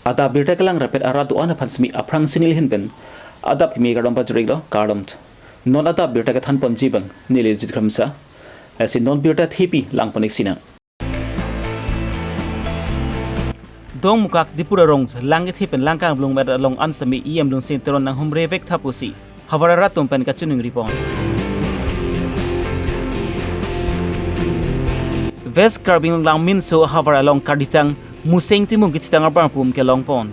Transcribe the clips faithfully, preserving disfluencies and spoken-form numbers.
Adap birta kelang rapet arat do-an aphan semi aphrang si neli ahin pen adap kimi kardom pajir-iklo, kardom. Non adap birta kethan ponji abang neli Jit Kramsa. Lasi non birta thepi lang pon-ik sinang. Dongmukak Diphu arong lang kethe pen lang kangblung met along an semi E M Lunsing Teron nanghumre vek tha pusi havar arat atum pen kachiningri pon. West Karbi Anglong Langminso havar along Karlitang Museng Timung kachitang abang pum kelong pon.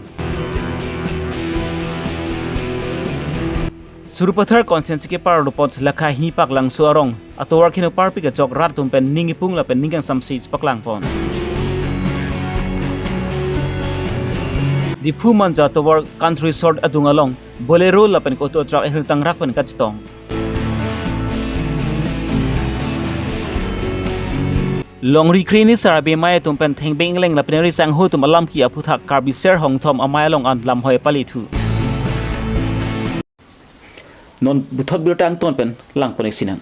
Sarupathar constituency kepar lopot lakha hini Paklangso arong atovar keno parpik ajok rat atum pen ning ipung lapen ning kangsamsi chepaklang pon. Diphu Manja atovar Country Resort adung along Bolero lapen auto truck ehel tangrak pen kachetong. Longri krini Sarabi amei atum pen thengbeng ingleng lapen ri sangho atum alam ki aphuthak Karbi Ser Hongthom amei along an lamhoi pali thu. Non puthot birta angton pen lang pon-ik sinang.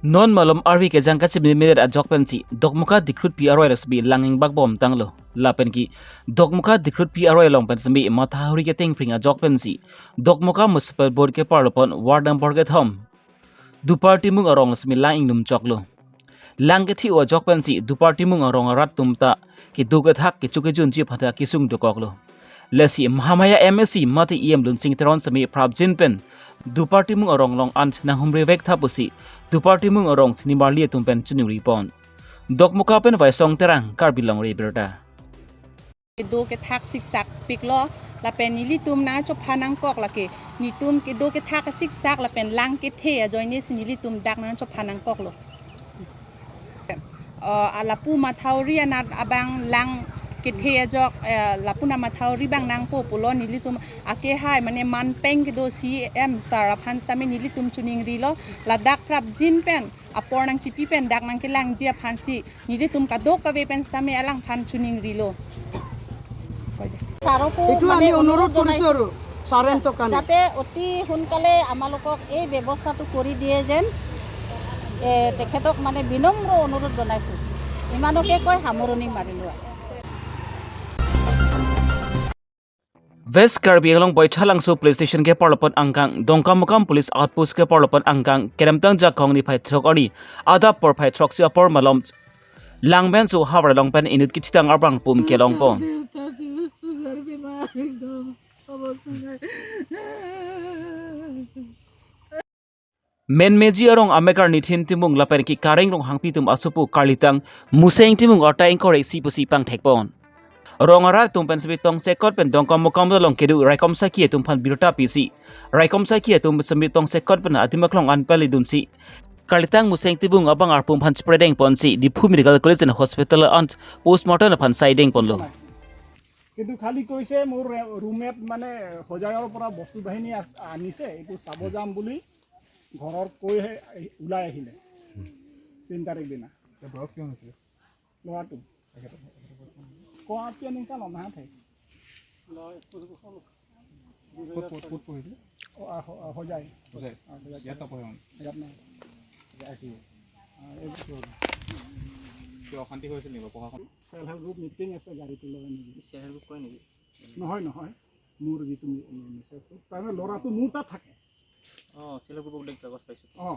Non malom arvi kejang kachimni minute ajok pensi Dokmoka Dikrutpi aroi lo semi lang ingbak bom tanglo. Lapen ki Dokmoka Dikrutpi aroi along pen semi Mathahori ketengpring ajok pensi Dokmoka Municipal Board kepar lopon ward number kethom Dupar Timung arong lo semi lang ingnum choklo. Lang kethe-o ajok pensi Dupar Timung arong arat atum ta kedo kethak kecho kejunji aphan ta kesung dokoklo. Lasi Mahamaya M A C mate E M Lunsing Teron semi prapjin pen Dupar Timung arong along an nanghumre vek tha pusi Dupar Timung arong senimarli atum pen chiningri pon. Dokmoka pen Vaisong Terang, Karbi Longri Abirta. Kedo kethak siksak piklo, lapen nelitum nangchopha nangkok lake. Netum kedo kethak siksak lapen lang kethe ajoine si nelitum dak nangchopha nangkoklo. Eh, lapu Mathahori anat abang lang kethe ajok, eh, lapu na Mathahori abang nangpo pulo, nelitum akehai mane manpeng kedo C M sir aphan sitame nelitum chiningrilo, ladak prapjin pen apor nangchipi pen dak nangkelangji aphansi nelitum kadokave pen sitame alangphan chiningrilo. Saro ko এইটো মানে আমি অনুৰোধ অনুৰোধ কৰিছো জনাইছো আৰু ছাৰেন্তৰ কাৰণে। যাতে অতি সোনকালে আমালোকক এই ব্যৱস্থাটো কৰি দিয়ে যেন, এ, তেখেতক মানে বিনম্ৰ অনুৰোধ জনাইছো। ইমানকে কৈ সামৰণি মাৰিলো আৰু। West Karbi Anglong Boithalangso Police Station kepar lopon angkang, Dongkamukam Police Outpost kepar lopon angkang, kedamtang jakong niphai throk arni adap porphai throksi apor malom Langminso havar along pen inut kachitang abang pum kelong pon. Menmeji arong amekar Nithin Timung lapen ki Kareng Ronghangpi atum asopo Karlitang Museng Timung arta ingkoi ra isi pusi pangthek pon. Rong arat atum pen semi tongsekot pen Dongkamukam along kedo raikom sakhi atum aphan birta pisi, raikom sakhi atum semi tongsekot pen adim aklong an pali dunsi Karlitang Museng Timung abang arpum aphan chipredeng ponsi Diphu Medical College and Hospital an postmortem aphan saideng ponlo. কিন্তু খালি কৈছে মোৰ ৰে-, ৰুমমেট মানে হোজাইৰ পৰা বস্তু বাহিনী আছ-, আনিছে, এইটো চাব যাম বুলি ঘৰৰ কৈহে আহি-, ওলাই আহিলে তিন তাৰিখ দিনা। এতিয়া বয়স কিমান হৈছে? ল'ৰাটো। তেখেতৰ কোৱা কিয় নিশা লম হা থাই। ক'ত, ক'ত, ক'ত পঢ়িছিলে? অ, আ, হ-, আ, হোজাই। হোজাই? অ, হোজাই। ইয়াত নপঢ়ে মানে? ইয়াত নাই। ইয়াত আহিব। অ, এই কিয় অশান্তি হৈছিল নেকি পঢ়া শুনা? চেল্ফ হেল্প গ্ৰুপ মিটিং আছে, গাড়ীটো লৈ নেকি? চেল্ফ হেল্প গ্ৰুপ কয় নেকি? নহয়, নহয়। মোৰ যিটো মি-, মি-, মিছেছটো, তাৰমানে ল'ৰাটো মোৰ তাত থাকে। অ, চেল্ফ হেল্প গ্ৰুপক দেখ কাগজ পাইছো। অ।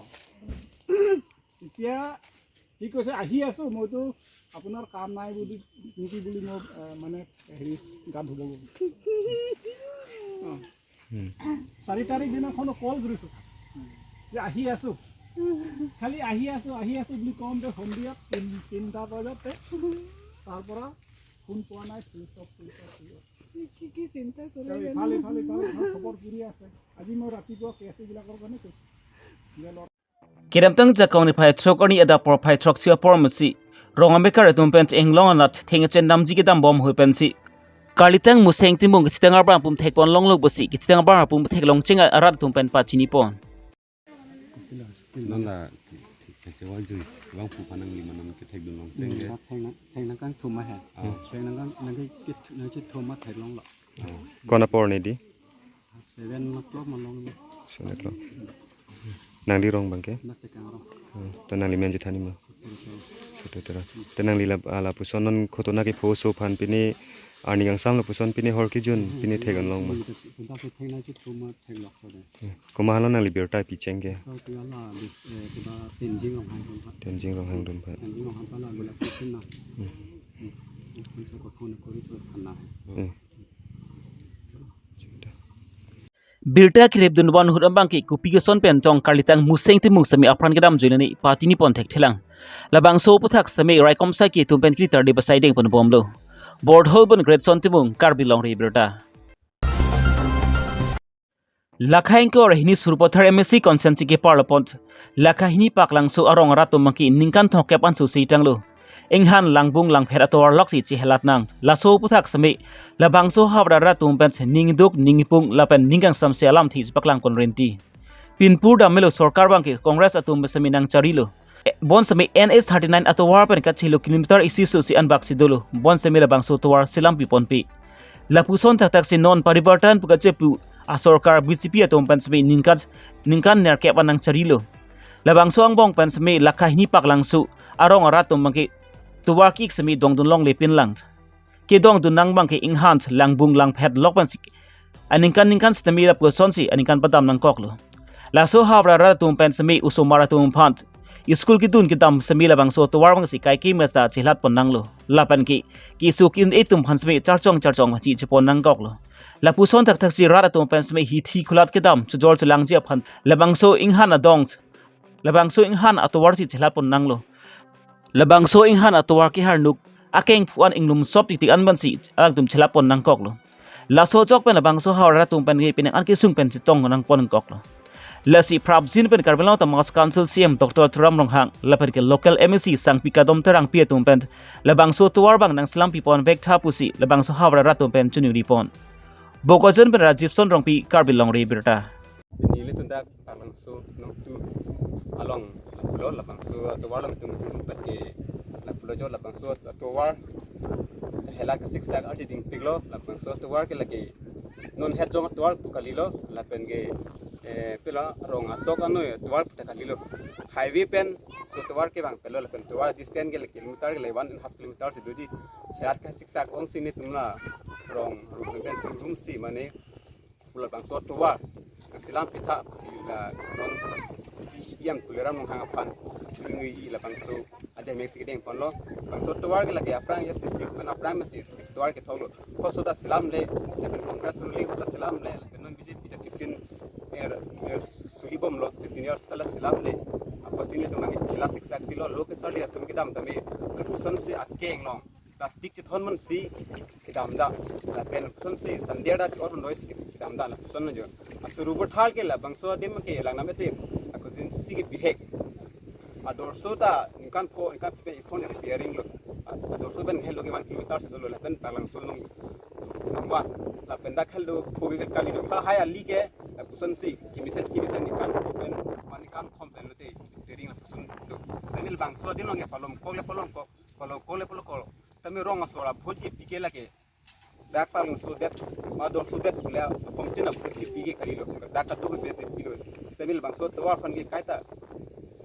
এতিয়া সি কৈছে, "আহি আছো, মইতো আপোনাৰ কাম নাই বুলি, নেকি বুলি মই, এ, মানে হেৰি গা ধুব গ'লো।" অ। হুম। চাৰি তাৰিখ দিনাখন কল কৰিছো যে, "আহি আছো।" খালি "আহি আছো, আহি আছো" বুলি কওঁতে সন্ধিয়া তিন-, তিনটা বজাতে তাৰ পৰা ফোন পোৱা নাই, switch off, switch off, switch off. কি, কি চিন্তা কৰে তেওঁ জানো? ইফালে, ইফালে, ইফালে, ইফালে খবৰ কৰি আছে। আজি মই ৰাতিপুৱা কে এছ বিলাকৰ কাৰণে কৈছো যে ল'ৰা Kedamtang jakong niphai throk arni adap porphai throksi apor masi rong amekar atum pen inglong anat thengchen damji kedam bom hui pensi Karlitang Museng Timung kachitang abang pum thek pon longlo pusi kachitang abang pum theklong cheng arat atum pen pachini pon. Non la thekche wajui bang pu panang lima nam kethek dun long Hmm, cheng ke. Thek nang, thek nang kangthum ma he. Ah. Thek nang kang, nang ke, nang ke thum ma theklonglo. Ah. Kona por ne di? Seven o'clock ma longlo. Seven o'clock. Nangli rong bang ke? Nate kang rong. Hmm. To nangli men jethani ma? Sotro Teron. Sotro Teron. To nangli la, ah, lapuson non khotona kephoso aphan pini Arni kangsam lapuson pine hor kejun, pine thek anlong ma. Komat hala nangli birta picheng ke? Tenzing Ronghang atum aphan. Hmm. Hmm. Birta kerip dun van ahut abang ke kopi koson pen tong karlitang Museng Timung seme apran kedam juilani patini pon thekthelang. Labangso aphuthak seme raikom saiki atum pen kri tarde basai deng pon bomlo. Borthol pen Greatson Timung, Karbi Longri Abirta. Lakha ingkoi ra hini Sarupathar M A C constituency kepar lapon, lakha hini Paklangso arong arat atum abang ke ningkan thomkep anso si tanglo. Inghan langbung langphet atovar loksi chehelat nang. Laso aphuthak seme labangso havar arat atum pen si ning duk ning ipung lapen ning kangsamse alamthe chepaklang pon rinti. Pinpur dam melo sorkar abang ke Congress atum pen seme nangcharilo. Bonseme N H thirty-nine atovar pen kachelo kilometer isi susi anbak si dolo. Bonseme labangso tovar selam piponpe. Lapuson thakthak si non Parivartan pu kachepu asorkar B J P atum pen seme ningkan, ningkan nerkep an nangcharilo. Labangso angbong pen seme lakha hini Paklangso arong arat atum abang ke tovar ki-ik seme dongdun longle pinlang. Kedongdun nang abang ke inghan langbung langphet lok pen si aningkan ningkan sitame lapuson si aningkan padam nangkoklo. Laso havar arat atum pen seme osomar atum aphan school kedun kedam seme labangso tovar abang si kaike mesta chehelat pon nanglo. Lapen ke keso ke-un-e atum aphan seme charchong charchong si chepon nangkoklo. Lapuson thakthak si rat atum pen seme hithi khulat kedam chojor chelangji aphan labangso inghan adong, labangso inghan atovar si chehelat pon nanglo. Labangso inghan atovar kehar nuk akeng phu-an inglum sop tiktik an abang si alangtum chehelat pon nangkoklo. Laso ajok pen labangso havar arat atum pen ke penang an kesung pen chetong nangpon nangkoklo. Lasi prapjin pen Karbi Anglong Autonomous Council C E M Doctor Tuliram Ronghang lapen ke local M A C Sangpi Kadom Terangpi atum pen labangso tovar abang nangselam pipon vek tha pusi labangso havar arat atum pen choningri pon. Bokajan pen Rajivson Rongpi, Karbi Longri Abirta. Neli tundak Paklangso nongtu along pulo labangso tovar along tum tum pake lapulo jo labangso tovar hela kasik sak arji dingpiklo labangso tovar ke lake non het jong tovar pu kalilo lapen ke, eh, pela rong atok anoi tovar puta kalilo highway pen so tovar ke bang pelo lapen tovar distance ke lake kilometer ke le one and half kilometer si doji het kasik sak ong si netum la rong rong pen chingrum si mane pu labangso tovar nangselam pitha pusi la non C E M Tuliram Ronghang aphan chuningri labangso ademek si kedeng ponlo. Labangso tovar ke lake aphrang S T C pen aphrang masi tovar kethoklo. Koso ta selamle, lapen Congress ruling ta selamle, lapen non B J P ta fifteen year, year suli bomlo, fifteen years ta la selamle. Apotsi netum nangkelat siksak pilo, lo kacharli atum kedam tame, lapuson si akeng long plastic chethon man si kedam da. Lapen lapuson si sandia da chor noi si kedam da lapuson na jo. Asuru bo thal ke labangso adim ke lang nam ete. Ako jin si ke bihek. Adorso ta ningkan pho, ningkan pe iphone repairing lo. Adorso pen helo ke one kilometer si dolo lapen Paklangso nong. Nong wan. Lapen dak helo pho ke kali do. Kha hai ali ke lapuson si kimisen kimisen ningkan pho pen, one ningkan thom pen lote repairing lapuson do. Tame labangso adim long ke palomkok le palomkok. Kalau kole polo kolo. Tame rong asor abhut ke pike lake. Dak Paklangso det, adorso det le apom tin abhut ke pike kalilo. Dak katu ke besi pilo. Sitame labangso tovar aphan ke kaita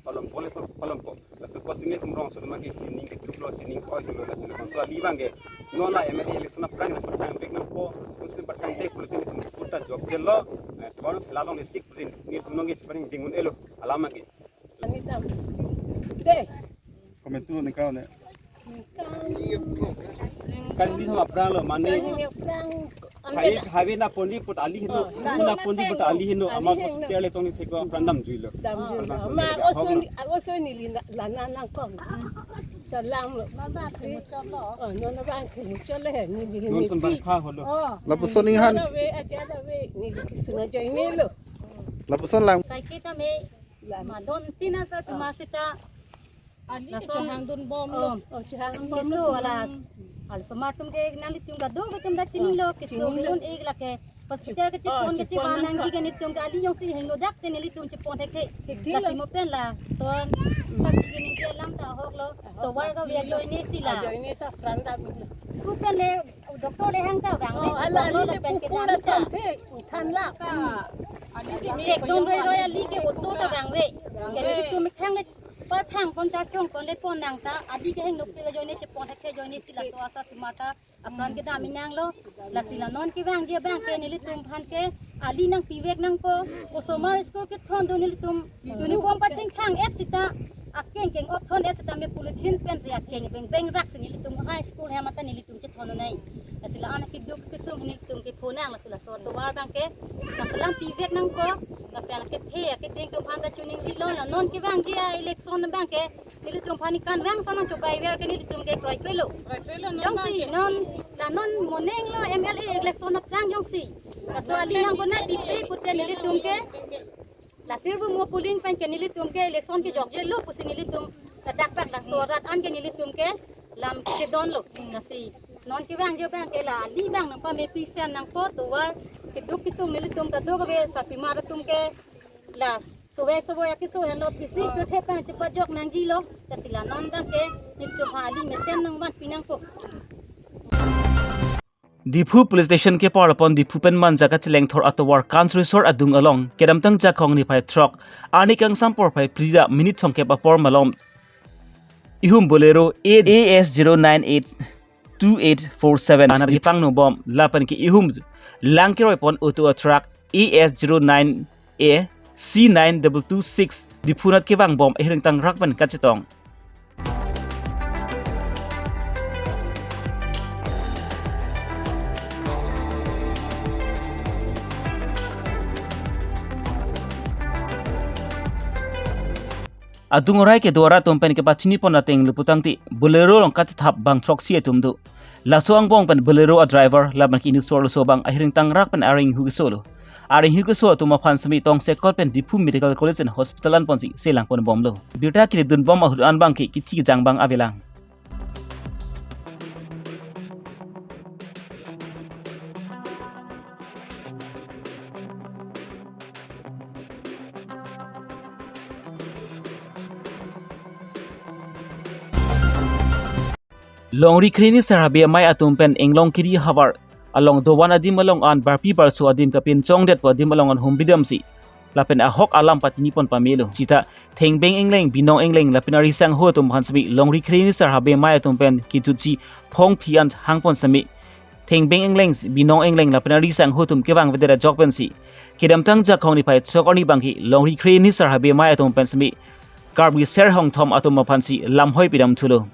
palomkok le palomkok. Laso apotsi netum rong asor ma ke sining ke tuklo sining oi tuklo laso labangso ali abang ke. Non la M L A election aphrang nangpatang vek nangpo. Muslim patang te politik netum puta jok jelo. Eh, tovar lalong le tik politik netum nong ke paring dingun elo. Alam ke. Kami tam. Deh. Komentu ni kau ne. Kan ini sama pran lo mane. Kami yang pran. Hai hai na pondi put ali hino. Oh, na pondi put ali hino. Ali ama hino. Hospital le tong ni theko pran damjuilo. Damjuilo. Pran damjuilo. Ma osun osun ni lina lana nangkong. Salam lo. Mama si mucholo. Oh, nona bang ke mucholo he ni bihi. Non ni sun pi. Barkha holo. Oh. Lapuson inghan. Nona we aja da we ni bihi sunga joy ni lo. Lapuson lang. Kai kita me. Madon tina sa tuma sita. Ali lason chohang dun bom lo. Oh, chohang bom lo. Kiso wala. Al somar atum ke nanglitum kadokave atum ta chinilo. Kiso chinilo. Minun ek lake. Hospital ke chepon ke chepon nangji ke netum ke ali jongsi hingno dak te nelitum chepon thekthek. Thekthek lo. Lasi mo pen lason. Sab ke ning ke lam ta ahok lo. Tovar ka via joine si la. Joine sa pran ta milo. Tu pen le doctor le hang ta vang le. Oh, hala ali le pen ke pupu la dam ta. Thon thek, than la. Ka. Ali ke mek don roi roi ali ke auto ta vang le. Ke netum mek thang le. Parphang pon, charchong pon, le pon nang ta, adi kehingno pen ajoine chepon thek ajoine si laso asarpimar ta apran kedam inang lo. Lasi la non kevangji abang ke nelitum aphan ke ali nangpivek nangpo. Osomar school kethon do nelitum uniform pachingthang-et sita, akeng keng-ot thon-et sita me polythene pen si akeng beng beng rak si nelitum high school hem ata nelitum chethon nai. Lasi la-an keduk kesung nelitum kepho nang, lasi laso atovar abang ke nangselam pivek nangpo. Lapen kethe akeding atum aphan ta chiningrilo, la non kevangji a-election abang ke nelitum aphan ni kanvang sonang chobai ver ke nelitum ke kroikrelo. Kroikrelo non jongsi abang ke. Non, la non moneng lo M L A election aphrang jongsi laso ali nangkona pipe pute nelitum ke, la sirbu mo polling pen ke nelitum ke election kejokjelo pusi nelitum ladak pak laso rat an ke nelitum ke lam chedon lo. Lasi non kevangji abang ke la ali abang nangpamepisen nangpo, tovar keduk kesung nelitum kadokave asarpimar atum ke la sovai sovai akeso henlo, pisi pirthe pang chepajok nangjilo. Lasi la non abang ke nelitum aphan ali mesen nangvanpi nangpo. Diphu Police Station kepar pon Diphu pen Manja kachelengthor atovar Kans Resort adung along kedamtang Jakhong niphai throk arni kangsam porphai phli ra minute thomkep apor malom ihum Bolero A S zero nine eight two eight four seven an kepangno bom lapen ke ihum lang keroi pon auto a truck A S zero nine A C nine double two six Diphu nat kevang bom ahireng tangrak pen kachetong. Adung arai kedo arat atum pen kepachini pon ateng le putangte Bolero along kachethap bang throksi atum do. Laso angbong pen Bolero a driver lapen ke inut sor laso abang ahireng tangrak pen areng hu keso lo. Areng hu keso atum aphan semi tongsekot pen Diphu Medical College and Hospital an ponsi selang pon bomlo. Birta kelip dun bom ahut an abang ke kithi kejang abang avelang. Longri Kre Nisar Habe Amei atum pen Inglong Kiri havar along dovan adim along an barpi barso adim kapinchongdetpo adim along an humri damsi lapen ahok alam pachini pon pamelo. Sita Thengbeng Engleng, Binong Engleng lapen ari sangho atum aphan semi Longri Kre Nisar Habe Amei atum pen kejutsi phong phi an hang pon semi Thengbeng Engleng, Binong Engleng lapen ari sangho atum kevang avedet ajok pensi kedamtang Jakhong niphai throk arni abang ke Longri Kre Nisar Habe Amei atum pen semi Karbi Ser Hongthom atum aphansi lamhoi pidam thulo.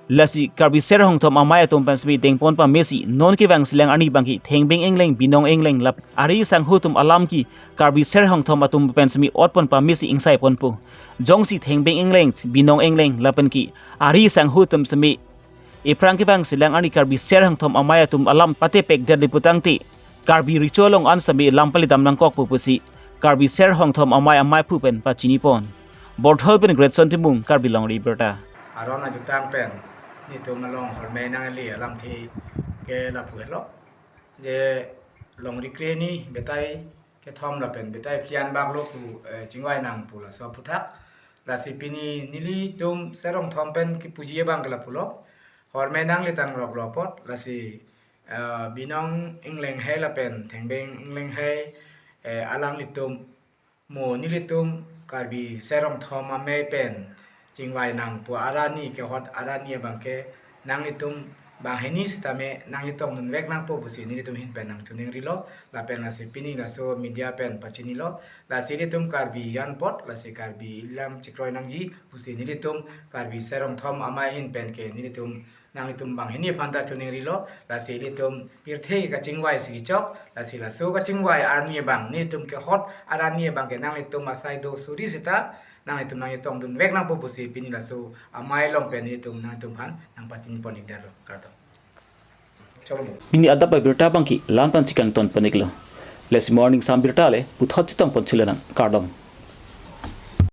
Lasi Karbi Ser Hongthom Amei atum pen semi dengpon pamesi non kevang selang arni abang ke Thengbeng Engleng, Binong Engleng lapen ari sangho atum alam ke Karbi Ser Hongthom atum pen semi otpon pamesi ingsai ponpo. Jongsi Thengbeng Engleng, Binong Engleng lapen ke ari sangho atum semi ephrang kevang selang arni Karbi Ser Hongthom Amei atum alam patepekdet le putangte Karbi Recho along an semi lam palidam nangkokpo pusi Karbi Ser Hongthom Amei ameiphu pen pachini pon. Borthol pen Greatson Timung, Karbi Longri Abirta. Aron ajutang pen nelitum along horme nangli alamthe ke lapu helo. Je Longri Kre Ni betai kethom lapen betai phli an bak lo pu, eh, chingvai nang pu laso aphuthak. Lasi pini nelitum Ser Hongthom pen kipuji abang ke lapulo. Horme nanglitang rok lo apot, lasi, eh, Binong Engleng hai lapen Thengbeng Engleng hai, eh, alanglitum mo nelitum Karbi Ser Hongthom Amei pen chingvai nang pu arni kehot arni abang ke nanglitum banghini sitame nangchetongdunvek nangpo pusi nelitum ahin pen nangchiningrilo, lapen lasi pini laso media pen pachinilo, lasi ilitum Karbi an apot, lasi Karbi alam chekroi nangji pusi nelitum Karbi Ser Hongthom Amei ahin pen ke nelitum nanglitum banghini aphan ta chiningrilo, lasi ilitum pirthe kachingvai si chok, lasi laso kachingvai arni abang nelitum kehot arni abang ke nanglitum asai do suri sita nanglitum nangchetongdunvek nangpo pusi pini laso amei along pen nelitum nanglitum aphan nangpachini pon-ikdetlo. Kardom. Cholo mo. Pini adap abirta abang ke la-an pensi kangton pon-iklo. Lasi morning sam birta le puthot chetong pon thulo nang. Kardom.